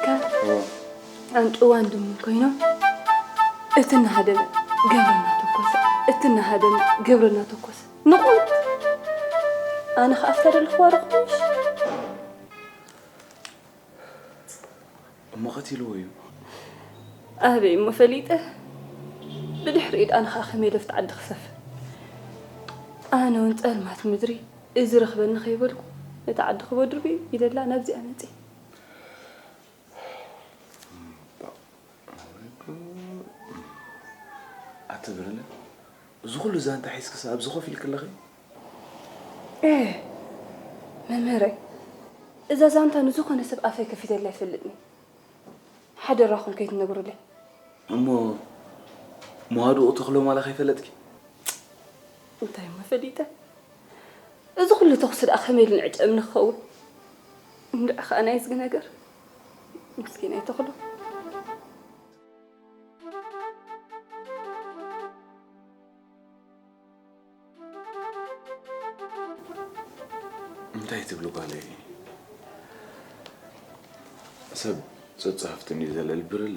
ከ ኣንጭዋ እንድሙ ኮይኖም፣ እቲ እናሃደመ ገብረ እናተኮሰ፣ እቲ እናሃደመ ገብረ እናተኮሰ። ንቑት! ኣነ ኸኣ ኣብታ ደለኽዋ ረኽቦሽ። እሞ ቀቲልዎ እዩ። ኣበይ እሞ ፈሊጠ? ብድሕሪኡ ደኣ ንኻ ከመይ ኢለ ኣብቲ ዓዲ ክሰፍር? ኣነ እውን ጸልማት ምድሪ እዚ ረኽበኒ ከይበልኩ፣ ነቲ ዓዲ ክበድርቢ ኢለላ ናብዚኣ መጺእ። ኣቲ ብርለ፣ እዚ ኩሉ ዛንታ ሒዝክስ ኣብዚ ኮፍ ኢልኪ ኣለኺ? ኤ፣ መምህረይ፣ እዛ ዛንታ ንዝኾነ ሰብ ኣፈይ ከፊተላ ኣይፈልጥን። ሓደራኹም ከይትነግሩለይ። እሞ መዋድኡ ተኽሎም ዋላ ከይፈለጥኪ? እንታይ እሞ ፈሊጠ? እዚ ኩሉ ተኹሲ ደኣ ከመይ ኢሉ ንዕጨም ንኸውን? እንድዒ ኸኣ ናይ እዝጊ ነገር። ምስኪናይ ተኽሎ። እንታይ ትብሊ ጓለይ? ሰብ ጸጽሑፍትን እዩ ዘለል ብርለ፣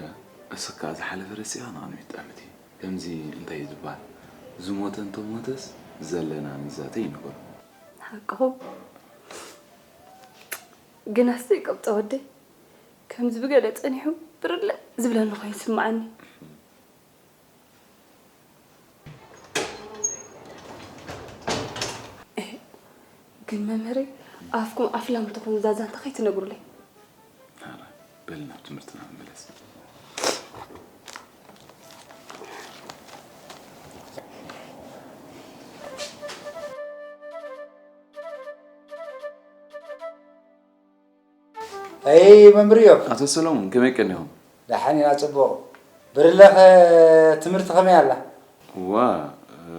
እስካ ዝሓለፈ ረሲኻ ንቕድሚት ጠምቲ። ከምዚ እንታይ እዩ ዝበሃል? ዝሞተ እንተሞተስ ዘለና ንዛተ እዩ ነገሩ። ሓቅኹም። ግናስ ዘይቀብጸ ወደይ ከምዚ ብገለ ጸኒሑ ብርለ ዝብለኒ ኮይኑ ይስምዓኒ። እህ፣ ግን መምህረይ ኣፍኩም ኣፍላም ትኹኑ እዛ ዛንታ ከይትነግሩለይ። ኣረ፣ በል ናብ ትምህርትና ንመለስ። ኣይ መምህር እዮብ። ኣቶ ሰሎሞን፣ ከመይ ቀኒኹም? ደሓን ኢና፣ ጽቡቕ። ብርለኸ ትምህርቲ ከመይ ኣላ? ዋ፣ እ፣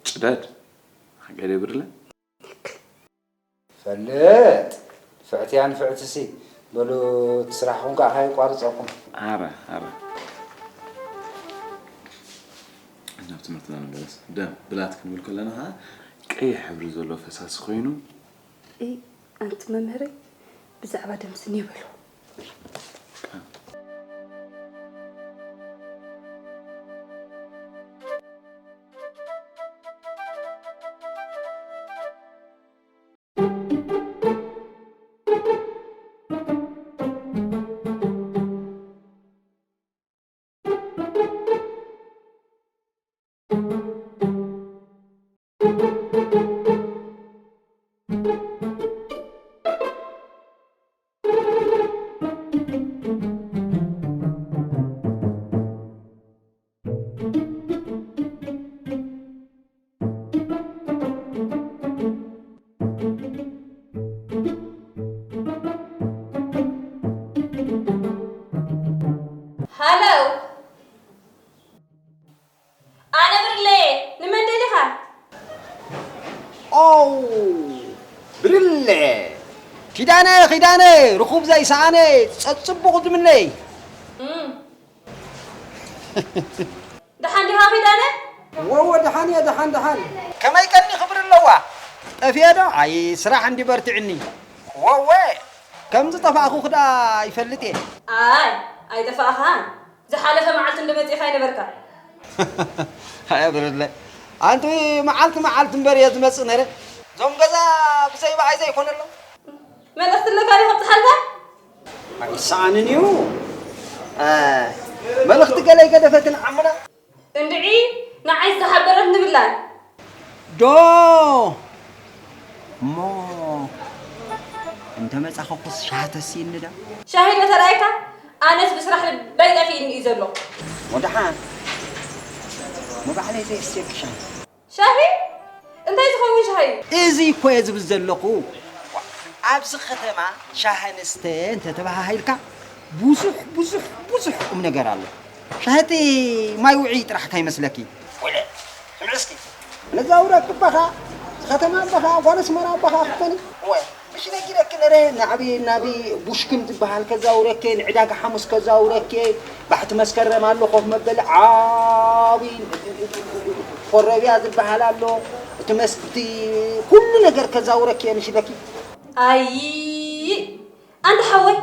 ጭዳድ። ሓቀይ ድዩ ብርለ? ፈልጥ። ንፍዕቲ እያ ንፍዕቲ ሲ። በሉ፣ እቲ ስራሕኹም ከኣ ከየቋርጸኩም። ኣረ፣ ኣረ። ናብ ትምህርትና ንመለስ። ደም፣ ብላት ክንብል ከለና ከኣ ቀይሕ ሕብሪ ዘለዎ ፈሳሲ ኮይኑ፣ እይ፣ ኣንቲ መምህረይ፣ ብዛዕባ ደምሲ ኔበሎ። ሃሎ፣ ኣነ ብርለ፣ ንመን ደሊኻ? ኦ፣ ብርለ። ኪዳነ፣ ኪዳነ፣ ርኹብ ዘይሰኣነ፣ ጸጽቡቑ ዝምነይ። እም። ደሓን ዲኻ ኪዳነ? ወወ፣ ደሓን እየ፣ ደሓን፣ ደሓን። ከመይ ቀኒኺ ብርለዋ? ጠፍኤ ዶ? ኣይ፣ ስራሕ እንዲ በርቲዕኒ። ወወ፣ ከም ዝጠፋእኹ ክዳ ይፈልጥ እየ። ኣይ፣ ኣይጠፋእኻን። ዝሓለፈ መዓልቲ እንዶ መጺእኻ ኣይነበርካ። ኣየ ብርለ፣ ኣንቲ መዓልቲ መዓልቲ እምበር እየ ዝመጽእ ነይረ። እዞም ገዛ ብዘይ ብኣይ ዘይኮነሎም። መልእኽቲ ኣለካ ድዩ ከብጽሓልካ? ኣይሰኣንን እዩ። እ፣ መልእኽቲ ገለ ይገደፈትን ዓምና። እንድዒ ንዓይ ዝሓበረት ንብላን። ዶ እሞ እንተ መጻኹስ ሻሂ ተስይኒ ዶ? ሻሂ ዶ ተራእየካ? ኣነስ ብስራሕ ልበይ ጠፊእኒ እዩ ዘሎ። ወደሓን፣ እሞ ባዕለይ ዘየስትየኪ ሻሂ። ሻሂ? እንታይ ዝኸውን ሻሂ? እዚ እኮ እየ ዝብል ዘለኹ። ኣብዚ ከተማ ሻሂ ንስተ እንተ ተባሃሂልካ ብዙሕ፣ ብዙሕ፣ ብዙሕ ቁም ነገር ኣሎ። ሻሂ እቲ ማይ ውዒ ጥራሕ ከይመስለኪ። ወለ፣ ስምዒ እስኪ። ነዛ ውረኪ ኣባኻ፣ ከተማ ኣባኻ፣ ጓል ኣስመራ ኣባኻ ክትኮኒ። እወ። ምሽ ነጊረኪ ነረ፣ ናዕቢ ናቢ ቡሽክን ዝበሃል ከዛውረኪ፣ ንዕዳጋ ሓሙስ ከዛውረኪ፣ ባሕቲ መስከረም ኣሎ ኮፍ መበሊ ዓቢ፣ ኮረብያ ዝበሃል ኣሎ፣ እቲ መስቲ፣ ኩሉ ነገር ከዛውረኪ እየ ምሽ ኢለኪ። ኣይ፣ ኣንታ ሓወይ፣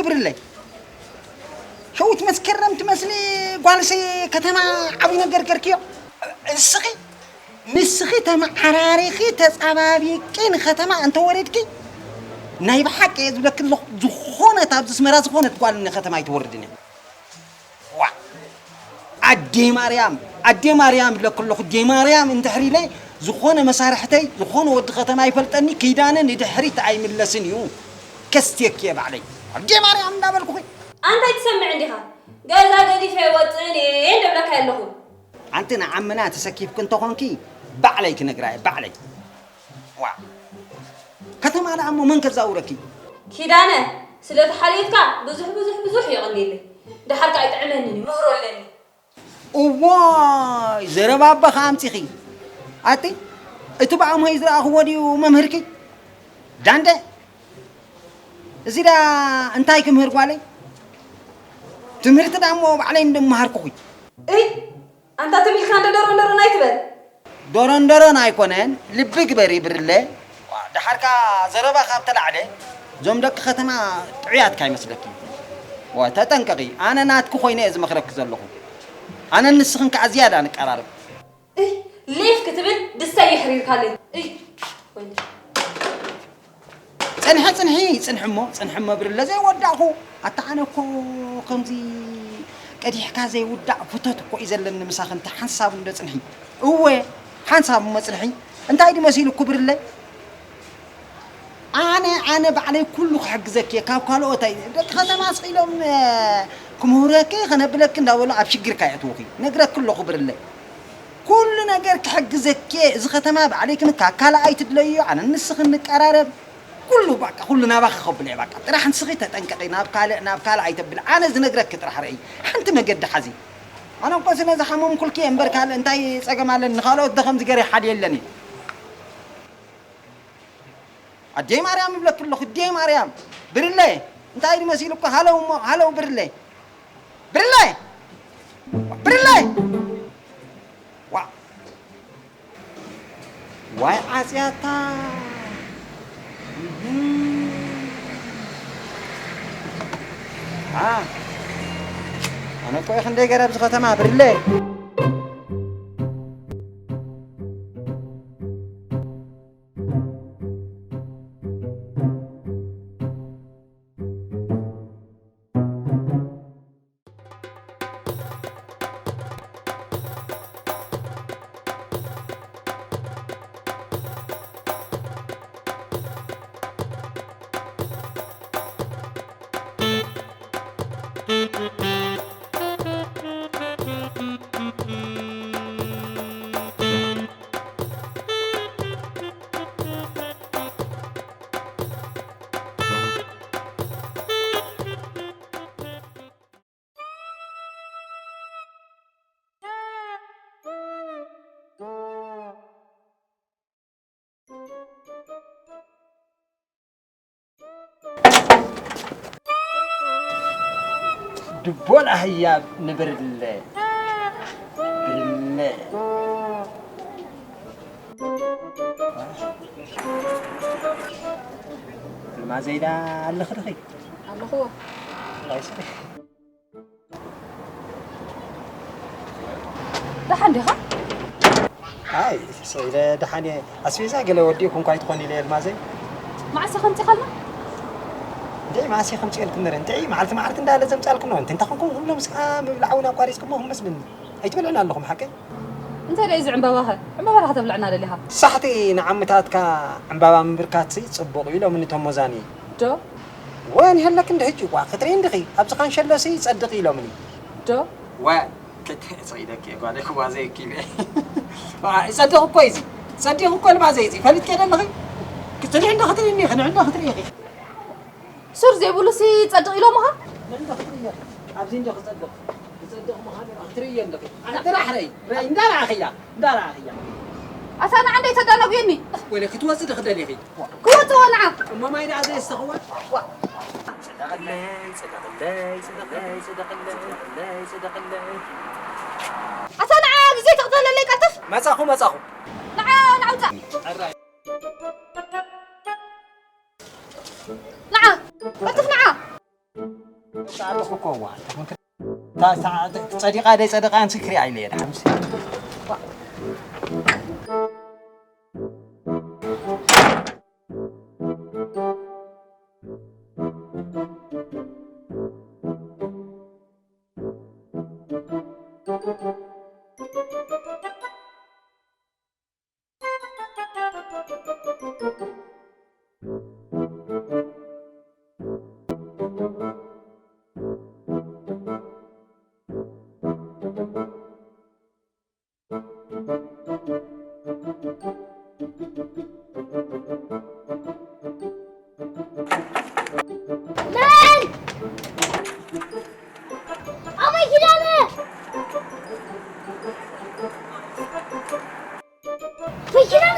ብርለይ። ሸዊት መስከረም ትመስሊ ጓልሲ ከተማ ዓብዪ ነገር ገርክዮ። እስኺ ንስኺ ተመዓራሪኺ ተጻባቢቂ ንከተማ እንተወረድኪ ናይ ብሓቂ እየ ዝብለኪ ኣለኹ። ዝኾነት ኣብዚ ኣስመራ ዝኾነት ጓል ንከተማ ኣይትወርድን እያ። ዋ ኣዴ ማርያም ኣዴ ማርያም ይብለኪ ኣለኹ። ኣዴ ማርያም እንድሕር ኢለ ዝኾነ መሳርሕተይ ዝኾነ ወዲ ከተማ ይፈልጠኒ። ኪዳነ ንድሕሪት ኣይምለስን እዩ። ከስትየኪ እየ ባዕለይ። ኣዴ ማርያም እንዳበልኩኺ። ኣንታ ኣይትሰምዕን ዲኻ? ገዛ ገዲፈ ኣይወፅእን እየ እንደብለካ ኣለኹ። ኣንቲ ንዓምና ተሰኪፍኪ እንተኾንኪ ባዕለይ ክነግራ እየ ባዕለይ። ዋ ከተማ ደኣ እሞ መን ከዛውረኪ? ኪዳነ፣ ስለ ተሓልየትካ ብዙሕ ብዙሕ ብዙሕ የቐንየለይ። ደሓር ከኣ ኣይጥዕመንን እዩ፣ ምህሮ ኣለኒ። እዋይ ዘረባ ኣቦኻ ኣምጺኺ። ኣቲ እቲ ብኣምሆይ ዝረኣኽዎ ድዩ መምህርኪ? ዳንደ እዚ ዳ እንታይ ክምህር ጓለይ? ትምህርቲ ዳ እሞ ባዕለይ እንደምሃርኩኺ። እይ ኣንታ ትም ኢልካ እንደ ደሮን ደሮን ኣይትበል። ዶሮን ዶሮን ኣይኮነን ልቢ ግበሪ ብርለ። ዋ፣ ደሓርካ ዘረባ ካብ ተላዕለ እዞም ደቂ ከተማ ጥዑያት ካይመስለኪ። ዋ፣ ተጠንቀቂ። ኣነ ናትኪ ኮይነ እየ ዝመኽረኪ ዘለኹ። ኣነን ንስኽን ከኣ ዝያዳ ንቀራረብ። እይ ሌፍ ክትብል ድስተ የሕሪርካለይ። እይ ወይኒ። ጽንሒ ጽንሒ ጽንሒ እሞ ጽንሒ እሞ ብርለ ዘይወዳእኹ። ኣታ ኣነ እኮ ከምዚ ቀዲሕካ ዘይውዳእ ፍቶት እኮ እዩ ዘለኒ ምሳኺ። እንተ ሓንሳብ እንዶ ጽንሒ። እወ ሓንሳብ እሞ ጽንሒ። እንታይ ድዩ መሲሉኩ ብርለ? ኣነ ኣነ ባዕለይ ኩሉ ክሕግዘኪ እየ። ካብ ካልኦት ኣይ ደቂ ከተማ ስቕ ኢሎም ክምህረኪ ከነብለኪ እንዳበሉ ኣብ ሽግርካ የእትውኺ። ነግረኪ ኣለኹ ብርለ። ኩሉ ነገር ክሕግዘኪ እየ። እዚ ከተማ ባዕለይ ክንካ ካልኣይ ትድለዩ ኣነ ንስኺ ንቀራረብ። ኩሉ በቃ ኩሉ ናባኺ ከብሎ እየ በቃ። ጥራሕ ንስኺ ተጠንቀቂ ናብ ካልእ ናብ ካልእ ኣይተብል። ኣነ ዝነግረኪ ጥራሕ ርእይ። ሓንቲ መገዲ ሓዚ። ኣነ እኮ ስለ ዝሓመምኩልኪ እየ እምበር ካልእ እንታይ ጸገም ኣለኒ? ንኻልኦት ዶ ከምዚ ገይረ ይሓድየለን እየ? ኣደይ ማርያም ይብለኪ ኣለኹ ኣደይ ማርያም። ብርለ እንታይ ድመሲሉ እኮ ሃለው እሞ ሃለው ብርለ። ብርለ! ብርለ! ዋ! ዋይ ዓጽያታ! እህ! ኣ! ኣነ እኮ እየ ክንደይ ገይረ ኣብዚ ከተማ ብርለ! ድቦል ኣህያ ንብርለ ብርለ ልማ ዘይዳ ኣለኽልኺ ኣለኹ። ደሓን ዲኻ? ኣይ ሰኢለ ደሓን እየ። ኣስቤዛ ገለ ወዲእኩ እንኳ ኣይትኾን ኢለ እየ ልማዘይ። መዓስ ከምፂኻልና? እንድዒ መዓስ ከምፅኤልኩም ነረ እንድዒ መዓልቲ መዓልቲ እንዳለ ዘምፃልኩም ነው እንተ እንተኾንኩም ኩሎም ስኻ ምብላዕ እውን ኣቋሪፅኩሞ ክመስልኒ ኣይትበልዕን ኣለኹም ሓቀይ? እንታይ ደኣ እዚ ዕምባባኸ? ዕምባባ ዲኻ ተብልዕና ደሊኻ? ሳሕቲ ንዓምታትካ ዕምባባ ምብርካትሲ ፅቡቕ እዩ ኢሎምኒ እቶም ሞዛኒ። ዶ? ወን የለክ እንደ ሕጂ ዋ ክትርኢ እንድኺ ኣብዚ ካንሸሎሲ ይጸድቕ ኢሎምኒ። ዶ? ወ ክት ሰይደክ የጓለ ክዋዘ ይኪበ ይጸድቕ እኮ እዩ። ጸዲቕ እኮ ልማዘ እዩ። ፈልጥ ከደለኺ ክትርኢ እንደ ክትርኢ እንደ ክንዕ እንደ ክትርኢ ኢኺ። ሱር ዘይብሉ ሲ ጸድቕ ኢሎምኻ? እንደ ክትርኢ ኣብዚ እንደ ክጸድቕ ክጸድቕ ምዃኑ ክትርኢ እንደ ኣንተ ራሕረይ ራይ እንዳራኺያ እንዳራኺያ ኣታ ንዓ እንደ ተዳነጉየኒ ወለ ክትወጽእ ዶ ክደሊኺ? ክወጽእ ወንዓ። እሞ ማይ ደኣ ዘየስተኽዋ? ዋ። ጽደቕለይ፣ ጽደቕለይ፣ ጽደቕለይ፣ ጽደቕለይ፣ ጽደቕለይ። ኣታ ንዓ ብዘይ ትቕተለለይ ቀልጥፍ። መጻኹ፣ መጻኹ። ንዓ፣ ንዓ ውጻእ። ኣራይ። ንዓ፣ ቀልጥፍ ንዓ። ኣለኹ እኮ፣ እዋ፣ እንተ ኮንክ፣ እታ፣ እታ ጸዲቓ ደይ ጸደቓ፣ ኣንሲ ክሪኣ ኢለ እየ፣ ደሓን፣ ምስ መን? ኣቦይ ኪዳነ! ኣቦይ ኪዳነ!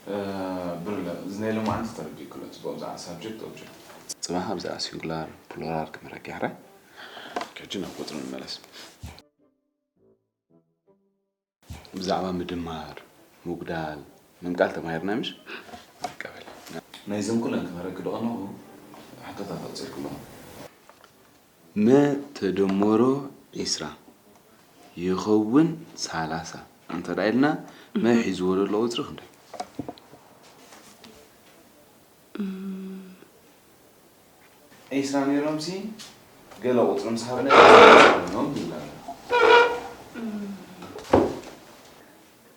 እ፣ ብርለ፣ እዚ ናይ ሎማዓንቲ ተረዲእክሎ፣ ጽቡቕ፣ ብዛዕባ ሳብጀክት ኦብጀክት። ጽባሕ ብዛዕባ ሲንጉላር ፕሉራል ክመረኪ ሕራይ። ሕጂ ናብ ቁጽሪ ንመለስ። ብዛዕባ ምድማር፣ ምጉዳል፣ ምምቃል ተማሂርና ምሽ? ይቀበል። ናይዞም ኩለን ክመረኪ ዶ ከለኹ ሕቶታት ኣውጺእክሎም። መ ተደመሮ ዒስራ ይኸውን ሰላሳ እንተ ደኣ ኢልና፣ መ ሒዝዎ ዘሎ ቁጽሪ ክንደይ? ዒስራ ነይሮምሲ፣ ገለ ቁጽሪ ምስ ሃብና፣ ዒስራ ኮይኖም ይብላና።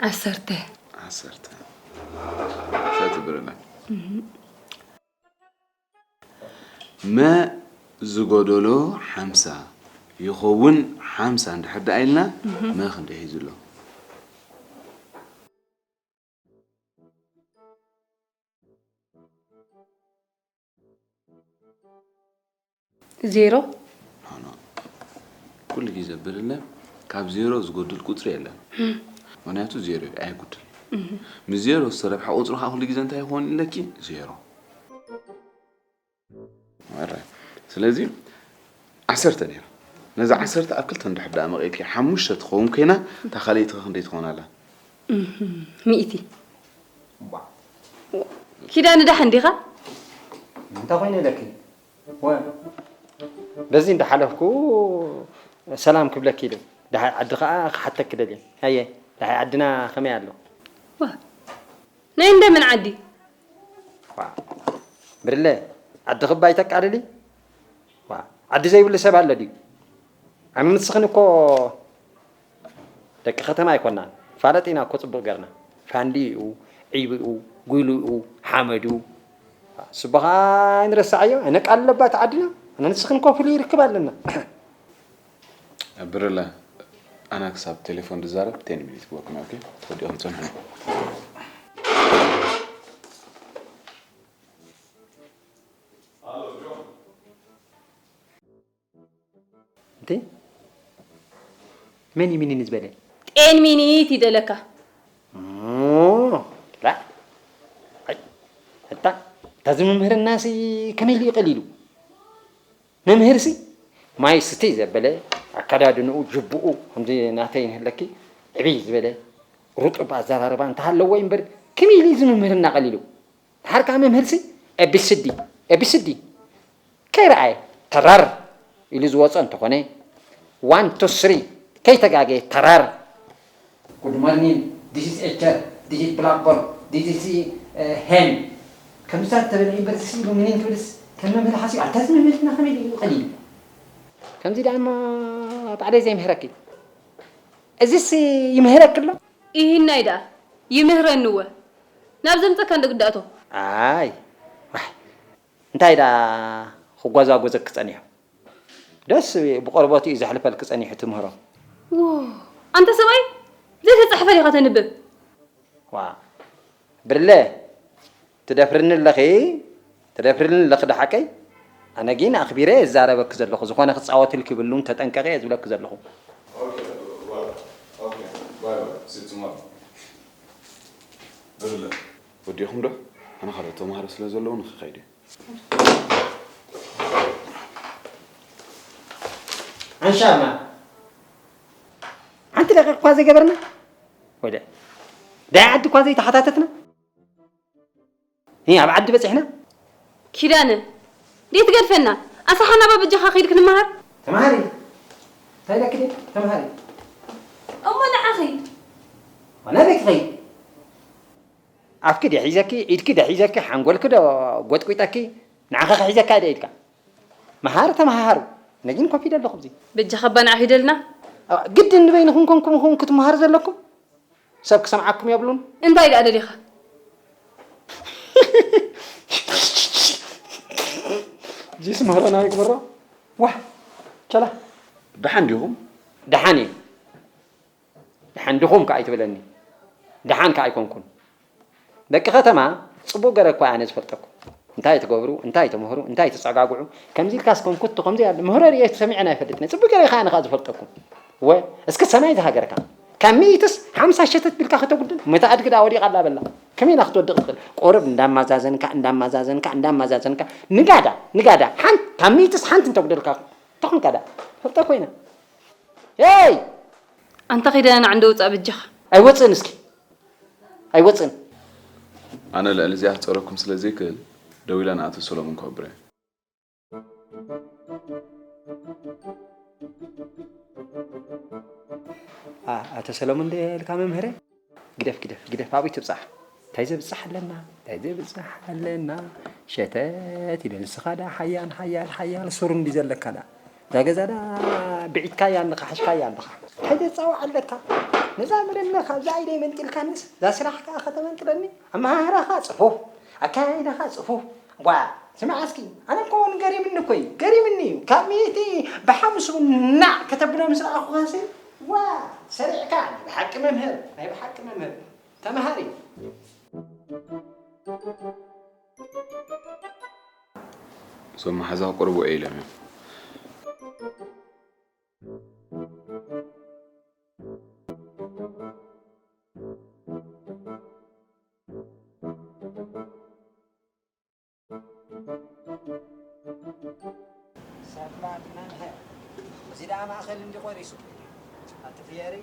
ዓሰርተ። ዓሰርተ። ሰቲ ብርለ። መ ዝጎደሎ ሓምሳ ይኸውን ሓምሳ እንድሕር ደኣ ኢልና፣ መ ክንደይ ሒዙ ኣሎ? ዜሮ። ኖ፣ ኖ። ኩሉ ግዜ ብርለ ካብ ዜሮ ዝጎድል ቁጽሪ የለን። ምኽንያቱ ዜሮ እዩ፣ ኣይጉድል። ምስ ዜሮ ዝተረብሐ ቁጽሪ ከዓ ኩሉ ግዜ እንታይ ይኸውን ኣለኪ? ዜሮ። ኦራይት። ስለዚ ዓሰርተ ነይራ። ነዛ ዓሰርተ ኣብ ክልተ እንድሕር ደኣ መቒልኪ፣ ሓሙሽተ ትኸውን ኮይና፣ እታ ካልኣይቲ ኸ ክንደይ ትኸውን ኣላ? እህም፣ ሚእቲ። ዋ። ኪዳነ ደሓን ዲኻ? እንታይ ኮይነ ኢለኪ? ወ-፣ በዚ እንዳሓለፍኩ ሰላም ክብለኪ ኢለ። ደሓይ ዓዲ ኸኣ ክሓተኪ ደልየ። ሃየ፣ ደሓይ ዓድና ከመይ ኣሎ? ዋ፣ ናይ እንደምን ዓዲ? ዋ፣ ብርለ፣ ዓዲ ክባ ይተቃልሊ? ዋ፣ ዓዲ ዘይብሉ ሰብ ኣሎ ድዩ? ኣነ ንስኽን እኮ ደቂ ከተማ ኣይኮናን። ፋለጥ ኢና እኮ ጽቡቕ ገርና። ፋንድኡ፣ ዒብኡ፣ ጉልኡ፣ ሓመዱ። ስቦኻ ኣይንረስዓዮ። ኣነ ቃል ኣለባ እቲ ዓድና። ኣነ ንስኽን እኮ ፍሉይ ርክብ ኣለና። ብርለ፣ ኣና ክሳብ ቴሌፎን ዝዛረብ ቴን ሚኒት ክበኩም፣ ኦኬ? ተወዲኦም ጽንሑ። እንዴ? መን እዩ ሚኒን ዝበለ? ጤን ሚኒት ይደለካ። ኦ፣ ላ። ኣይ፣ ኣታ፣ እታ እዚ መምህርናሲ ከመይ ኢሉ እዩ ቀሊሉ? መምህርሲ ማይ ስትይ ዘበለ፣ ኣከዳድንኡ፣ ጅብኡ፣ ከምዚ ናተይ ንህለኪ፣ ዕብይ ዝበለ፣ ርጡብ ኣዘራርባ እንተሃለዎ እዩ እምበር፣ ከመይ ኢሉ እዚ መምህርና ቀሊሉ? ድሓር ከኣ መምህርሲ፣ ኤ ቢ ሲ ዲ፣ ኤ ቢ ሲ ዲ፣ ከይረኣየ፣ ተራር ኢሉ ዝወጾ እንተኾነ፣ ዋን ቱ ስሪ፣ ከይተጋገየ፣ ተራር። Good morning, this is a chair, this is blackboard, this is, uh, hen። ከምዚታት ተበልዒ እምበር ስኢሉ ምኒን ክብልስ ከም መምህር ሓሲቡ፣ ኣታ እዚ መምህርና ከመይ ኢሉ ቀሊሉ? ከምዚ ደኣ እሞ ባዕለይ ዘይምህረኪ። እዚስ ይምህረኪ ኣሎ? ኢሂናይ ደኣ፣ ይምህረኒ እወ። ናብ ዘምጸካ እንዶ ግዳእቶ። ኣይ፣ ዋይ፣ እንታይ ደኣ ክጓዛጎዘኪ ጸኒሑ? ደስ ብቆርበቱ እዩ ዘሕልፈልኪ ጸኒሑ ትምህሮ። ዎ፣ ኣንታ ሰብኣይ፣ ዘይተጻሕፈ ዲኻ ተንብብ? ዋ፣ ብርለ፣ ትደፍርኒ ኣለኺ? ትደፍርኒ ኣለኺ ዶ ሓቀይ? ኣነ ግን ኣኽቢረ እዛረበኪ ዘለኹ፣ ዝኾነ ክጻወትልኪ ይብሉን ተጠንቀቒ እየ ዝብለኪ ዘለኹ። ኦኬ፣ ዋ፣ ኦኬ፣ ባይ ባይ፣ ሲ ዩ ቱሞሮ። ብርለ። ወዲኹም ዶ? ኣነ ካልኦት ተማሃሮ ስለ ዘለዉኒ ክኸይድ እየ። ኣንሻማ፣ ሓንቲ ደቂቕ እኳ ዘይገበርና? ወደ ዳይ ዓዲ እኳ ዘይተሓታተትና። እ ኣብ ዓዲ በጺሕና። ኪዳነ፣ ደይ ትገድፈና? ኣሳሓና፣ በጃኻ ኺድ ክንመሃር። ተምሃሪ። እንታይ ኢለኪ ድየ? ተምሃሪ። እሞ ንዓኺ? ዋና ቤት ኸይድ። ኣፍኪ ዶ ሒዘኪ፣ ኢድኪ ዶ ሒዘኪ፣ ሓንጎልኪ ዶ ጎጥጒጠኪ፣ ንዓኺ ክሒዘካ ዶ ኢልካ? መሃር ተመሃሃሩ። ነጊን ኮፍ ኢለ ኣለኹ ኣብዚ። በጃኻ እባ ንዓ ፊደልና። ኣ፣ ግድን ንበይንኹም ኮንኩም ኢኹም ክትመሃሩ ዘለኩም? ሰብ ክሰምዓኩም የብሉን። እንታይ ደኣ ደሊኻ? ጂስ ምህሮና ይግበሮ። ዋህ፣ ቸላ። ደሓን ዲኹም? ደሓን እዩ። ደሓን ዲኹም ከኣ ኣይትበለኒ። ደሓን ከኣ ኣይኮንኩን። ደቂ ከተማ ጽቡቕ ገረ እኳ ኣነ ዝፈልጠኩም። እንታይ ትገብሩ፣ እንታይ ትምህሩ፣ እንታይ ትጸጋግዑ፣ ከምዚ ኢልካስ ኮንኩት፣ ከምዚ ያለ ምህሮ ርእየ ሰሚዐን ኣይፈልጥን። ጽቡቕ ገረ ከኣ ኣነ ከኣ ዝፈልጠኩም። ወ፣ እስኪ ሰማይ ዝሃገርካ። ካብ ሚእትስ ሓምሳ ሸተት ቢልካ ከተጉድል፣ መታ ኣድጊ ደኣ ወዲቓ ኣላ በላ። ከመይ ኢላ ክትወድቕ ትኽእል? ቁሩብ እንዳማዛዘንካ፣ እንዳማዛዘንካ፣ እንዳማዛዘንካ፣ ንጋዳ፣ ንጋዳ፣ ሓንቲ፣ ካብ ሚእትስ ሓንቲ እንተጉደልካ፣ እንታይ ኮንካ ደኣ? ፈልጠ ኮይና። ሄይ! ኣንታ ኺደ ንዓ እንዶ ውጻእ በጃኻ። ኣይወጽእን እስኪ። ኣይወጽእን። ኣነ ልዕሊ እዚኣ ክጸረኩም ስለ ዘይክእል፣ ደዊለ ንኣቶ ሰሎሞን ክሕብሮ እየ። ኣ-፣ ኣቶ ሰሎሞን ዶ ኢልካ መምህረይ? ግደፍ፣ ግደፍ፣ ግደፍ፣ ኣብኡ ትብጻሕ። እንታይ ዘብጻሕ ኣለና? እንታይ ዘብጻሕ ኣለና? ሸተት ኢሉ ንስኻ ደኣ ሓያል፣ ሓያል፣ ሓያል ሱር እንዲ ዘለካ ደኣ። እዛ ገዛ ደኣ ብዒትካያ ኣለኻ፣ ሓሽካያ ኣለኻ። እንታይ ዘጻውዕ ኣለካ? ነዛ መለለኻ፣ እዛ ኢደይ መንጢልካንስ፣ እዛ ስራሕ ከኣ ከተመንጥለኒ? ኣመሃህራኻ ጽፉፍ፣ ኣከያይዳኻ ጽፉፍ። ዋ፣ ስማዕ እስኪ፣ ኣነ እኮ እውን ገሪምኒ እኮ እዩ፣ ገሪምኒ እዩ። ካብ ሚእቲ ብሓምስኡ ናዕ ከተብሎ ምስ ረኣኹኻሲ፣ ዋ፣ ሰሪዕካ፣ ናይ ብሓቂ መምህር፣ ናይ ብሓቂ መምህር። ተምሃሪ። እዞም መሓዛ ክቆርቡ እየ ኢሎም እዮም። ሰላም መምህር። እዚ ደኣ ማእኸል እንዲ ቆሪሱ። ኣቲ ፍየሪ፣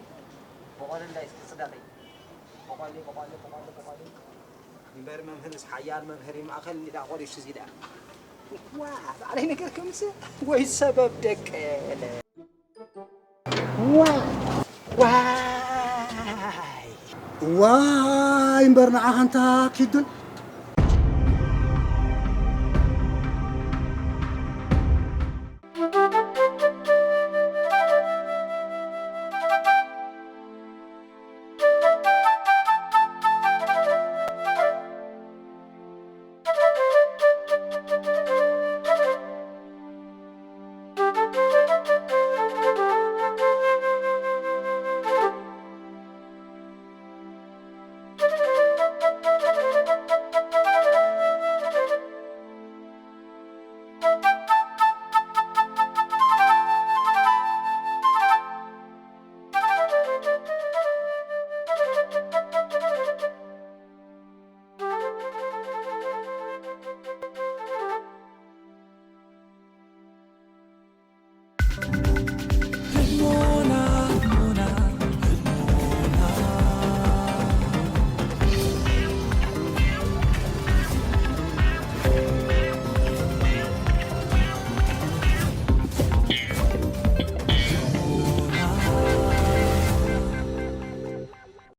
በቖሊ እንዳይ እስኪ ጽደቒ። በቖሊ፣ በቖሊ፣ በቖሊ፣ በቖሊ። እምበር መምህርስ ሓያል መምህር እዩ፣ ማእኸል እንዲ ደኣ ቆሪሱ እዚ ደኣ። ዋ፣ ባዕለይ ነገር ከምስ ወይ ሰበብ ደቀለ። ዋይ! ዋይ! ዋይ! እምበር ንዓኻ እንታ ኪዱን